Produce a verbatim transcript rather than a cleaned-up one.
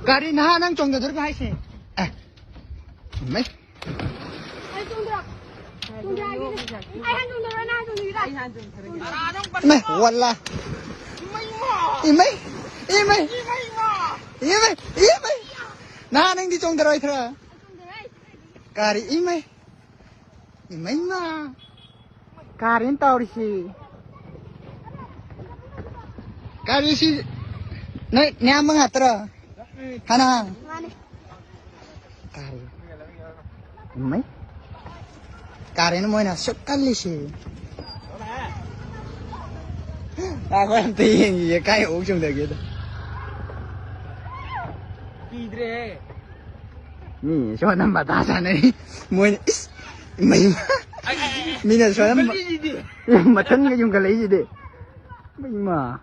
ꯀꯔꯤ ꯅꯍꯥ ꯅꯪ ꯆꯣꯡꯊꯗꯣꯔꯤꯕ ꯍꯥꯏꯁꯦ? ꯑꯦ, ꯆꯨꯝꯃꯦ꯫ ꯑꯩ ꯆꯣꯡꯊꯔꯛ-, ꯆꯣꯡꯊꯔꯛꯑꯒꯦ꯫ ꯑꯩ ꯍꯥꯟ ꯆꯣꯡꯊꯔꯛꯑꯣ, ꯅꯪ ꯍꯥꯟ ꯆꯣꯡꯊꯈꯤꯗ꯭ꯔꯥ? ꯑꯩ ꯍꯥꯟ ꯆꯣꯡꯊꯔꯛꯑꯒꯦ꯫ ꯏꯃꯥꯏ, ꯋꯥꯂꯥ꯫ ꯏꯃꯥꯏ, ꯏꯃꯥꯏ, ꯏꯃꯥꯏ, ꯏꯃꯥꯏ꯫ ꯅꯍꯥ ꯅꯪꯗꯤ ꯆꯣꯡꯊꯔꯛꯑꯣꯏꯗ꯭ꯔꯥ? ꯆꯣꯡꯊꯔꯛꯑꯣꯏ꯫ ꯀꯔꯤ ꯏꯃꯥꯏ? ꯏꯃꯩꯃ! ꯀꯥꯔꯦꯟ ꯇꯧꯔꯤꯁꯤ꯫ ꯀꯥꯔꯤꯁꯤ ꯅꯣꯏ ꯅꯌꯥꯝꯕ ꯉꯥꯛꯇꯔꯣ? ꯍꯅꯥ? ꯃꯥꯅꯦ꯫ ꯀꯥꯔꯤ? ꯏꯃꯩ! ꯀꯥꯔꯦꯟ ꯃꯣꯏꯅ ꯑꯁꯨꯛ ꯀꯜꯂꯤꯁꯤ꯫ ꯉꯥꯏꯈꯣ, ꯑꯝꯇ ꯌꯦꯡꯈꯤꯒꯦ, ꯀꯥꯏ ꯑꯣꯛ ꯆꯨꯝꯗꯒꯦꯗꯣ꯫ ꯀꯤꯗ꯭ꯔꯦꯍꯦ꯫ ꯃꯤ ꯁꯣꯝꯗ ꯃꯊꯥ ꯁꯥꯟꯅꯔꯤ꯫ ꯃꯣꯏꯅ ꯏꯁ, ꯏꯃꯩꯃ꯫ ꯃꯤꯅ ꯁꯣꯝꯗ ꯃ-, ꯃꯊꯟꯒ ꯌꯨꯝꯈꯠꯂꯛꯏꯁꯤꯗꯤ꯫ ꯏꯃꯩꯃ꯫